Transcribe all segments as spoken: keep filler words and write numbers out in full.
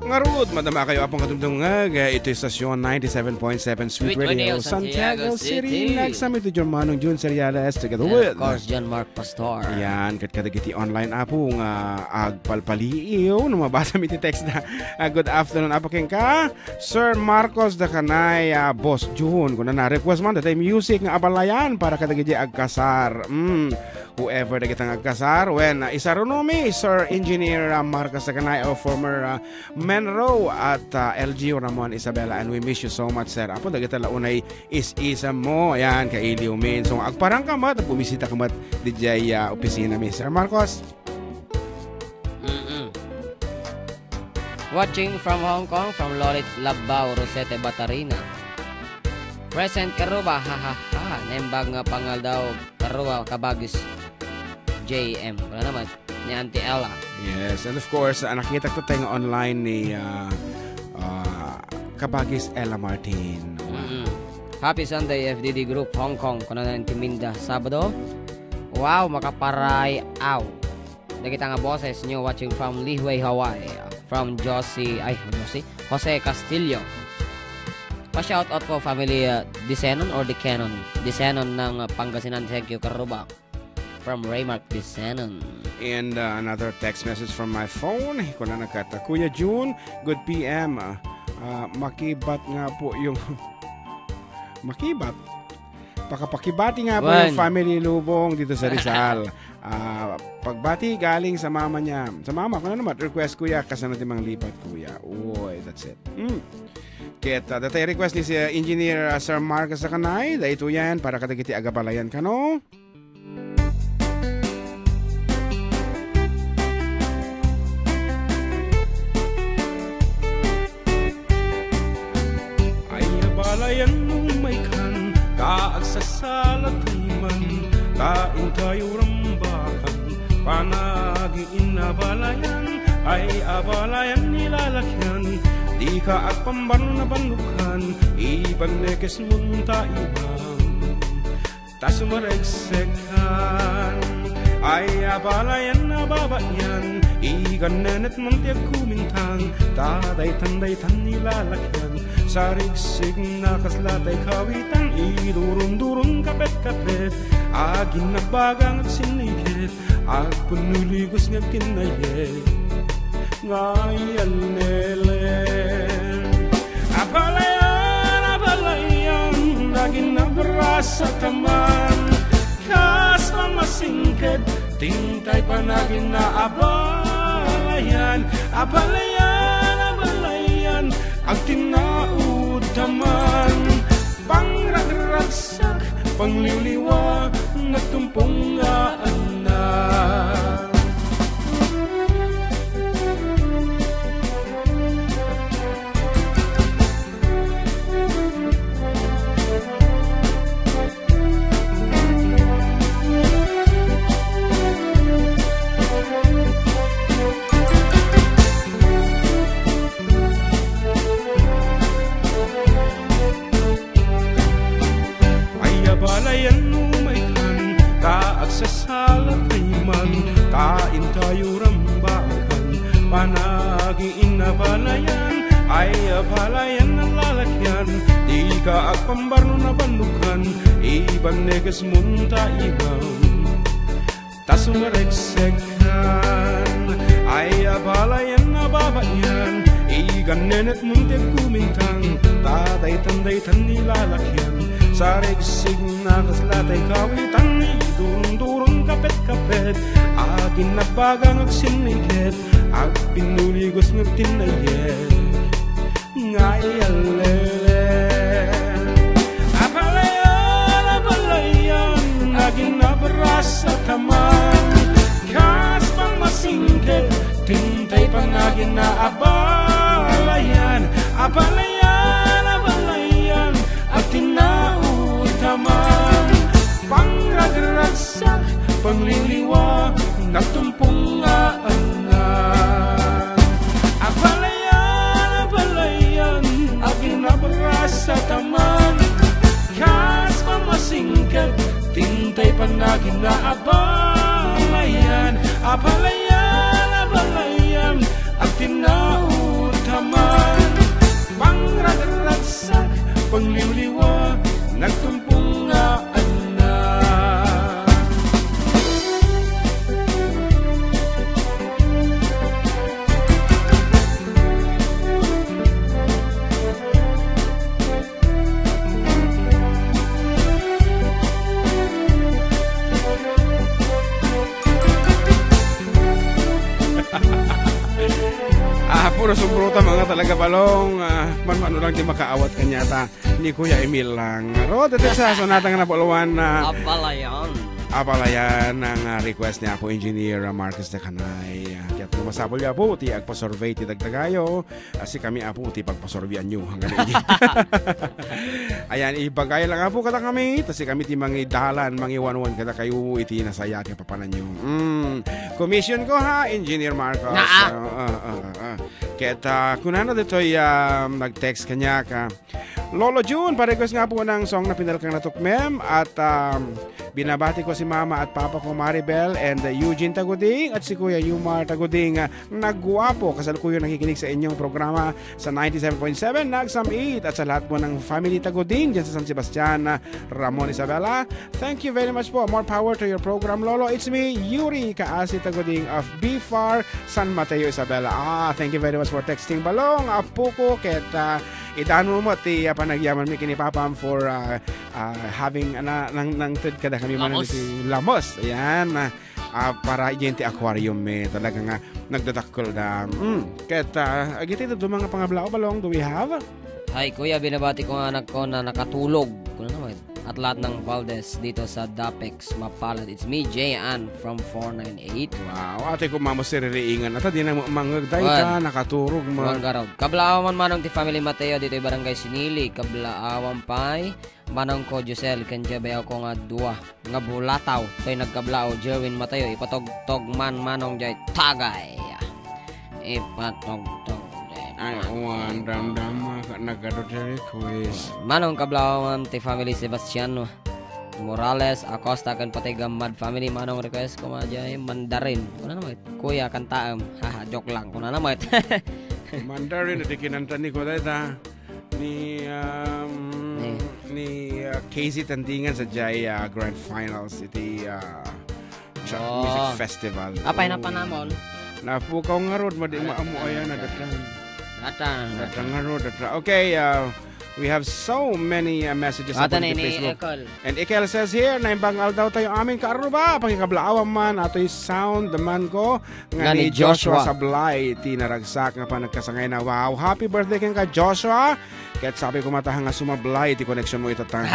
Ngarud, madama kayo, Apong Katumtungag, eh, ito yung stasyon ninety-seven point seven Sweet Sweet Radio, Radio, Santiago Santiago City. City. Nagsama ito John Manong Jun Seriales, together And of with course, John Mark Pastor. Yan, kat kadagiti online, Apo, nga agpalpaliiw, no mabasa mi ti text na, ah, good afternoon, Apo, kenka, Sir Marcos Dacanay, ah, Boss Jun, kuna na, request man, datay music nga abalayan para kadagiti agkasar. Mm, whoever dagiti nga agkasar, when, ah, isarunomi, Sir Engineer, ah, Marcos Dacanay, our former, ah, Menro at, ah, L G Ramon Isabela, and we miss you so much, sir. Apo, dagita la unay is-isam mo. Ayan, kailiw min. So, agparang ka met, bumisita ka met, dijay, ah, opisina mi. Sir Marcos? Mm-mm. Watching from Hong Kong, from Lolit Labao, Rosete, Batarina. Present, Karuba, ha, ha, ha. Naimbag nga pangaldaw, Karuba, kabagis, J M. Wala naman. Ni Auntie Ella. Yes, and of course, ah, nakita ko tayo nga online ni, ah, ah, Kabagis Ella Martin. Wow. Mm-mm. Happy Sunday, F D D Group, Hong Kong. Kuna na ni Minda, Sabado. Wow, makaparay, aw. Dagita nga boses nyo watching from Lihue, Hawaii. From Josie, ay, Josie, Jose Castillo. Pa-shoutout po, family, ah, Disenon or Dicanon? Disenon ng, ah, Pangasinan. Thank you, Karubak. From Raymark Disenon. And, uh, another text message from my phone. Kuna na kata, Kuya Jun, good P M. Ah, ah, makibat nga po yung makibat. Pakapakibati nga po yung Wan. family Lubong dito sa Rizal. Ah, pagbati galing sa mama niya. Sa mama, kung ano naman, request, Kuya, kasano ti manglipat, Kuya? Uy, that's it. Mm. Ket, ah, datay request ni si, ah, Engineer, ah, Sir Marcos Sakanay, daytoy yan, para kadagiti agabalayan kano. Ay, abalayan no maikkan, ta agsasala tayo man, ta intayo rambakan, panagi inabalayan, ay abalayan ni lalakyan, di ka agpambarno na bandukan, iban nekes munta iban. Ta sumareksekkan, ay abalayan a babayan, igan nenet man ti agkumintang, ta daytan-daytan ni lalakyan, sarigsig na kasla tay kawitan, idurun-durun kapet-kapet, agin nagbagang agsinniket, agpunnuligos nga agtinnayek. Ngayan nelen. Abalayan, abalayan, agin nabrasa taman. Kas pamasingked, tintay panagin na abalayan. Abalayan, abalayan, agtinnaud taman. Pangragragsak, pangliwliwa, nagtumpong nga annak. Ay abalayan no maikkan, ta agsasala tayo man, ta intayo rambakan. Panagi inabalayan, ay abalayan a lalakyan, di ka agpambarno na bandukan, iban nekes munta iban. Ta sumareksekkan, ay abalayan a babayan, igan nenet munti agkumintang, ta daytan-daytan ni lalakyan, sarigsig na kasla tay kawitan, idurun-durun kapet-kapet, agin nagbagang agsinniket, agpinnuligos nga agtinnayek. Nga iallelen. Abalayan, abalayan, agin nabrasa taman. Kas pangmasingked, tintay panagin na abalayan. Abalayan, abalayan, agtinnaud taman. Pangragragsak, pangliwliwa, nagtumpong nga annak. Abalayan, abalayan, agin nabrasa taman. Kas pamasingked, tintay panagin na abalayan. Abalayan, abalayan, agtinnaud taman. Liwliwa, nagtumpong nga annak. Ah, puro sumbrota, mga talaga balong. Ah, man-mano lang di makaawat kaniata ni Kuya Emil lang. Rod, ito sa sonata nga napauluan na Abalayan. Abalayan ang, ah, request ni Apo Engineer, ah, Marcus de Canay. Ah, kaya't no masapul ya po, ti agpasurvey ti dagdagayo. Ah, sikami, Apo, ti pagpasurveyan nyo. Hanggang ini. Ayan, ibagay lang, Apo, kada kami. Ta sikami ti mangidalan, mangiwanwan kada kayo iti nasaya ti papananyo. Mm. Commission ko, ha, Engineer Marcos. Naa. Ah, ah, ah, ah. Ket, ah, kunana ditoy, ah, nag-text kaniak, ah, Lolo Jun, pa-request nga po ng song na pinalkang natukmem at, um, binabati ko si Mama at Papa ko Maribel and, uh, Eugene Taguding at si Kuya Yumar Taguding, uh, nagwapo. Kasalukuyan nakikinig sa inyong programa sa ninety-seven point seven Nagsam eight at sa lahat po ng family Taguding dyan sa San Sebastian, uh, Ramon Isabela. Thank you very much po. More power to your program, Lolo. It's me, Yuri Kaasi Taguding of B far San Mateo Isabela. Ah, thank you very much for texting, Balong. Apo ko, ket, ah, idano mo ti, ah, panagyaman mi kini Papam for, ah, ah, having, ah, na, nang, nangted kada kami man Lamos. Iti Lamos. Ayan, ah, ah, para idiay ti aquarium mi. Talaga nga, nagdadakkel da. Mm. Ket, ah, agiti dadduma nga pangablao, Balong, do we have? Hi, Kuya. Binabati ko nga anak ko na nakatulog. Kuna naman. At lahat ng Valdez dito sa Dapex, mapalad. It's me, Jay Ann from four nine eight. Wow, ate ko, mama, siririingan. Ata, di na mo mangag. Dahil Wan. Ka, nakaturog, ma. Wan garod. Kablaawan man manong ti family Mateo dito, Barangay Sinili. Kablaawan pay manong ko, Josel, ken Jebeo ko nga dua. Nga bulataw, toy nagkablaaw, Jerwin Mateo, ipatogtog man manong jay tagay. Ipatogtog jay Ay, tagay. Uwan, damdama, ka-, nagado ti request. Manong kablaawan ti family Sebastiano Morales, Acosta, ken pati gammad family, manong request ko ma jay Mandarin. Kuna naman, kuya, kantaem. Haha, joke lang. Kuna naman. Mandarin, iti kinanta ni Kuya, dayta. Ni, um, Ni? Ni, uh, Casey Tandingan sa jay, uh, Grand Finals iti, uh, Chat Oh. Music Festival. Apay Oh. Napanamon? Napukaw nga rod, madi Ay, maamuayan na ay, datang. Datang. Datang nga rod, datang. Okay, uh, we have so many, uh, messages Ata upon ni, the ni Facebook. Ekol. And Ekel says here, "Naimbag nga aldaw tayo amin, kaaruba, pakikablaawan man, atoy sound man ko, nga Nga ni ni Joshua Joshua. Sablay, ti naragsak nga panagkasangay na." Wow, happy birthday kenka, Joshua. Ket sabi ko matahan nga sumablay ti connection mo ita tang.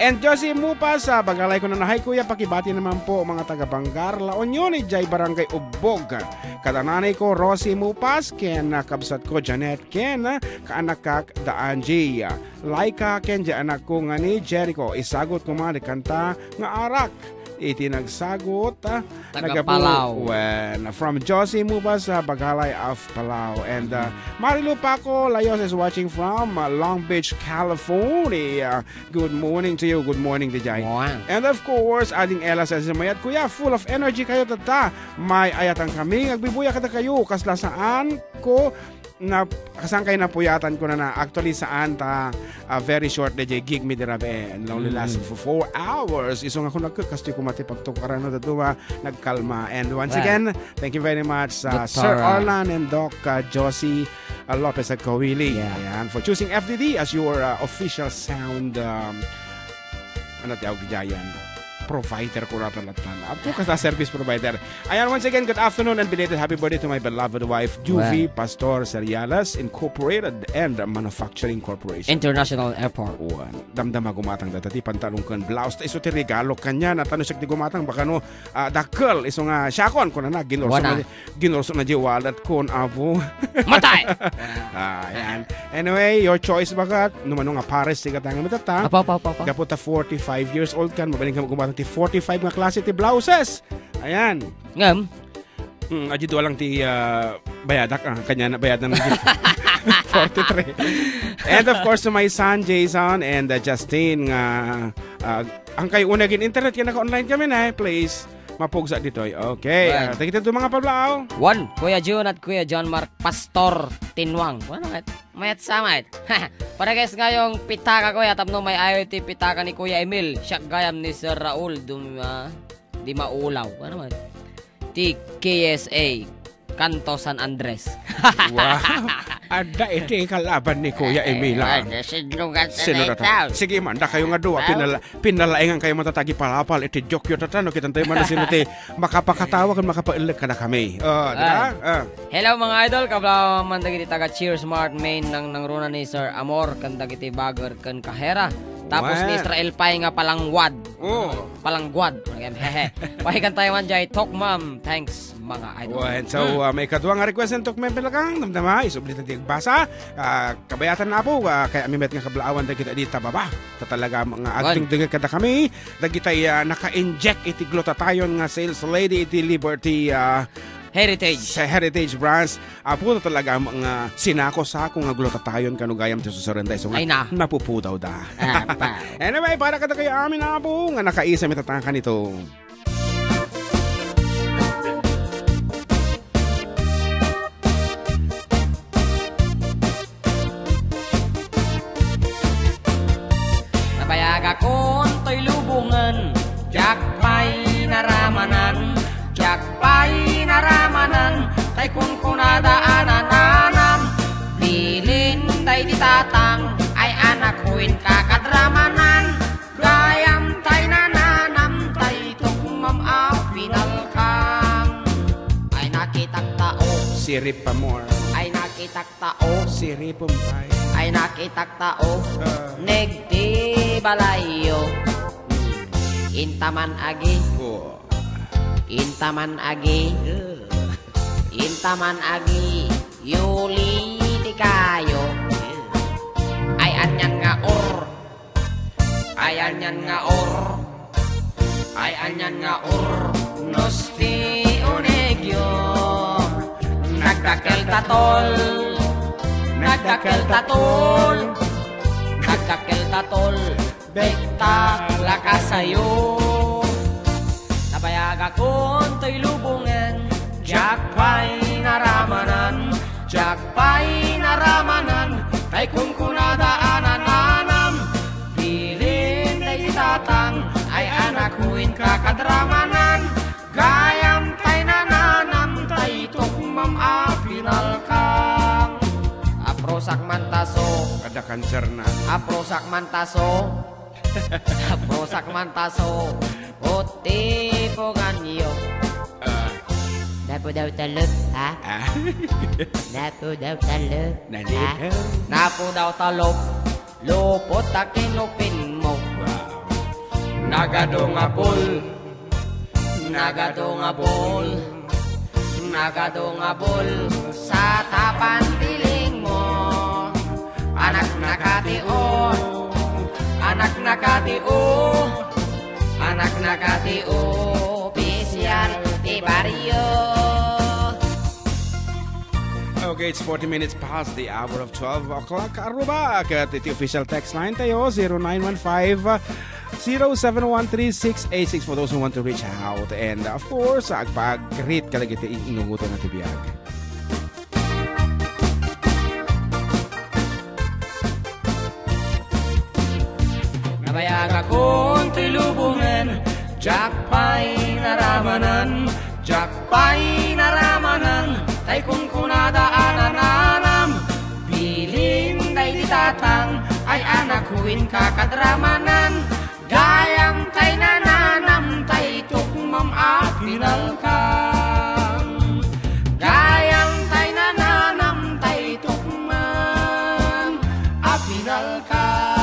And Josie Mupas, ah, bagalay ko na na, "Hi, kuya, pakibati naman po, mga taga Bangar, La Union, idiay Barangay Ubbog. Kada nanay ko, Rosie Mupas, ken, ah, kabsat ko, Janet, ken, ah, kaanakak, da Angie. Laika, ken di anak ko nga ni Jericho. Isagot ko man ti kanta nga arak." Iti nagsagot, ah, Taga nagapu-, Palau. Wen, from Josie Mubas, ah, Bagalay of Palau. And, ah, Marilu Paco Layos is watching from, ah, Long Beach, California. Good morning to you. Good morning, Dijay. Morning. And of course, Ading Ella says, "Mayat, kuya, full of energy kayo, tata. May ayatan kami. Agbibuya kada kayo. Kasla saan ko na, kasaan kayo napuyatan ko na na. Actually, saan ta, ah, very short, Dijay, gig mi di rabii. And only Mm. lasted for four hours. Isu nga kung nagkakastoy ko mati pagtukaran na daduma, nagkalma." And once Well, again, thank you very much sa Doctor, Sir uh, Arlan and Doc, uh, Josie, uh, Lopez at Kawili. Yeah. Ayan, for choosing F D D as your, uh, official sound, um, ano ti awag diayan? Provider ko na talatan. Apo ka sa service provider. Ayan, once again, good afternoon and belated happy birthday to my beloved wife, Juvie Wow. Pastor Serialas Incorporated and Manufacturing Corporation. International Airport. Wan. Damdama gumatang data ti pantalon ken blouse. Ta isu ti regalo kanya. Natano siak ti gumatang. Baka no, ah, dakkel. Isu nga, siakon, kunana, ginurso Wana. na, ginurso na di wallet kon, apo. Matay! Ah, ayan. Anyway, your choice, bagat. Numano nga pares, ti gatangam itata. Apa, apa, apa, apa? Gapu ta forty-five years old kan, mabalin ka gumatang ti forty-five nga klase ti blouses. Ayan. Ngem? Mm, adi dua lang ti, ah, bayadak, ah, kanya na bayadan na forty-three. And of course, to my son, Jason, and, uh, Justin, nga, uh, ang kay unagin internet, kaya naka-online kami na, eh, please. Mapugsa ditoy. Okay. Wen. Ah, dagiti adu nga pablaaw. Wen, Kuya Jun at Kuya John Mark, Pastor Tinwang. Ano nga? Mayat sa mayat. Para guys ngayong pitaka, Kuya, tapno may ayo ti pitaka ni Kuya Emil. Siak gayam ni Sir Raul. Dum-, ah, di maulaw. Ano man? Ti K S A. Kanto San Andres. Wow. Adda iti kalaban ni Kuya Emil, ah. Ay, ay, sidngugan ta. Sino na data? Sige man, dakayo nga dua, ah, pinala-, pinalaingan kayo matatagi palapal iti joke yo tata, no? Kitan tayo man sino ti makapakatawa ken makapaellek kadakami. Oh, di ba? Ay. Ah. Hello, mga idol. Kabla man dagiti taga Cheers Mart, main nang nangruna ni Sir Amor, ken dagiti bagger ken kahera. Tapos ni Israel pay nga palangwad. Oh. Palangguad. Hehe. Pahikan tayo man jay Tokmam. Thanks, mga idol. Wen, so, ah, may kadua nga request ng Tokmam Pilakang. Damdama, isubli ta di agbasa. Ah, kabayatan na po, ah, kay ami met nga kablaawan dagita di tababa. Ta talaga nga agdingdingit kada kami. Dagita, ah, naka-inject iti glutathione nga sales lady iti Liberty, ah, Heritage. Sa Heritage Brands. Apo, talaga nga sinako-sako nga glutathione kano gayam ti susurenda isu nga ay na. Napupudaw da. Apa. Anyway, para kada kayo amin, apo, nga nakaisa mitatakan ito. Nabayagakon toy lubongen, diak pay naramanan, diak pay naramanan, tay kunkunada a nananam. Bilin daydi tatang, ay anak, inka kadramanan. Gayam tay nananam, tay tukmam a pinalkang. Ay nakitak tao. Sirip pa more. Ay nakitak tao. Siripem pay. Ay nakitak tao. Ah. Neg ti balayyo. Intaman agi. Oh. Intaman agi. Yeah. Intaman agi. Yuli ti kayo. Yeah. Ay anian nga or. Ay anian nga or. Ay anian nga urnos ti unegyo. Nagdakkel ta tol. Nagdakkel ta tol. Nagdakkel ta tol. Bekta lakasayo. Nabayagakon toy lubongen. Diak pay naramanan. Diak pay naramanan. Tay kunkunada a nananam. Bilin daydi tatang, ay anak, inka kadramanan. Gayam tay nananam, tay tukmam a pinalkang. Aprosak man taso. Kada kanser na. Aprosak man taso. Aprosak man taso. Puti po ganyo. Ah. Napudaw talop, ha? Ah. Napudaw talop, ha? Nalito. Napudaw talop. Lupot a kinupin mo. Wow. Nagadu nga bul. Nagadu nga bul. Nagadu nga bul. Sa tapan piling mo. Anak na kati o. Anak na kati o. Anak na kati o. Opisyal ti baryo. Okay, it's forty minutes past the hour of twelve o'clock. Aruba, ket iti official text line tayo, zero nine one five, zero seven one three six eight six for those who want to reach out. And of course, agpag-greet kadagiti inugutan na ti biag. Nabayagakon ti lubongen, diak pay naramanan, diak pay naramanan, tay kunkunada a nananam. Bilin daydi tatang, ay anak, inka kadramanan. Gayam tay nananam, tay tukmam a pinalkam. Gayam tay nananam, tay tukmam a pinalkam.